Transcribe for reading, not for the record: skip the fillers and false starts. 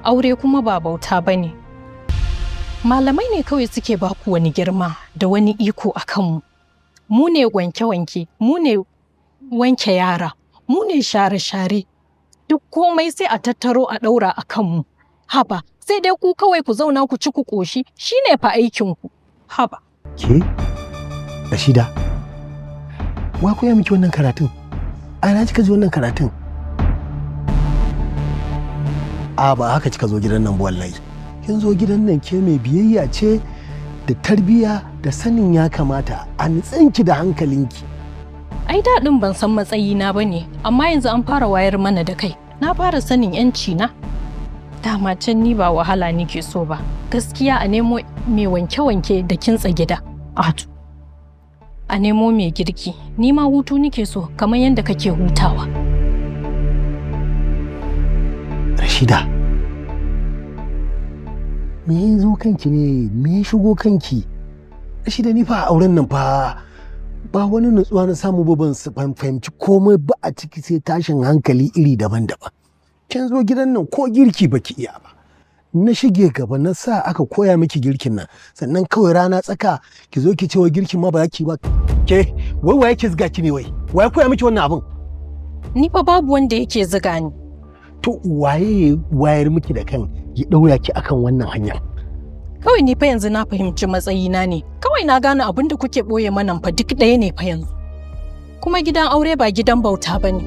Aure kuma ba bauta ba ne. Malamai ne kawai suke baku wani girma da wani iko a kanmu. Mu ne wanke-wanke, mu ne wanke yara, mu ne share-share. Duk komai sai a tattaro a ɗaura a kanmu. Haba, sai dai ku kawai ku zauna ku ci ku ƙoshi, shine fa aikinku. Haba. Ke? Rashida, wa koya miki wannan karatun? A ina kika ji wannan karatun? A ba haka kika zo gidan nan ba wallahi. Kin zo gidan nan ke mai biyayya ce da tarbiyya da sanin ya kamata a nitsanki da hankalinki. Ai daɗin ban san matsayina ba ne, amma yanzu an fara wayar mana da kai. Na fara sanin 'yanci na. Dama can ni ba wahala nike so ba. Gaskiya a nemo mai wanke-wanke da kintsa gida. Ato. A nemo mai girki. Ni ma hutu nike so kamar yadda kake hutawa. Rashida, me ya zo kanki ne? Me ya shigo kanki? Rashida, ni fa a auren nan fa ba wani nutsuwa na samu ba, ban fahimci komai ba a ciki sai tashin hankali iri daban-daban. Kin zo gidan nan ko girki baki iya ba. Na shige gaba na sa aka koya miki girkin nan, sannan kawai rana tsaka ki zo ki ce wai girkin ma ba za ki ba. Ke, wai waye ke ziga ki ne wai? Waye koya miki wannan abin? Ni fa babu wanda yake ziga ni. To waye ya wayar miki da kan ya ɗaura ki akan wannan hanyar? Kawai ni fa yanzu na fahimci matsayina ne. Kawai na gane abin da kuke ɓoye mana fa duk ɗaya ne fa yanzu. Kuma gidan aure ba gidan bauta ba ne.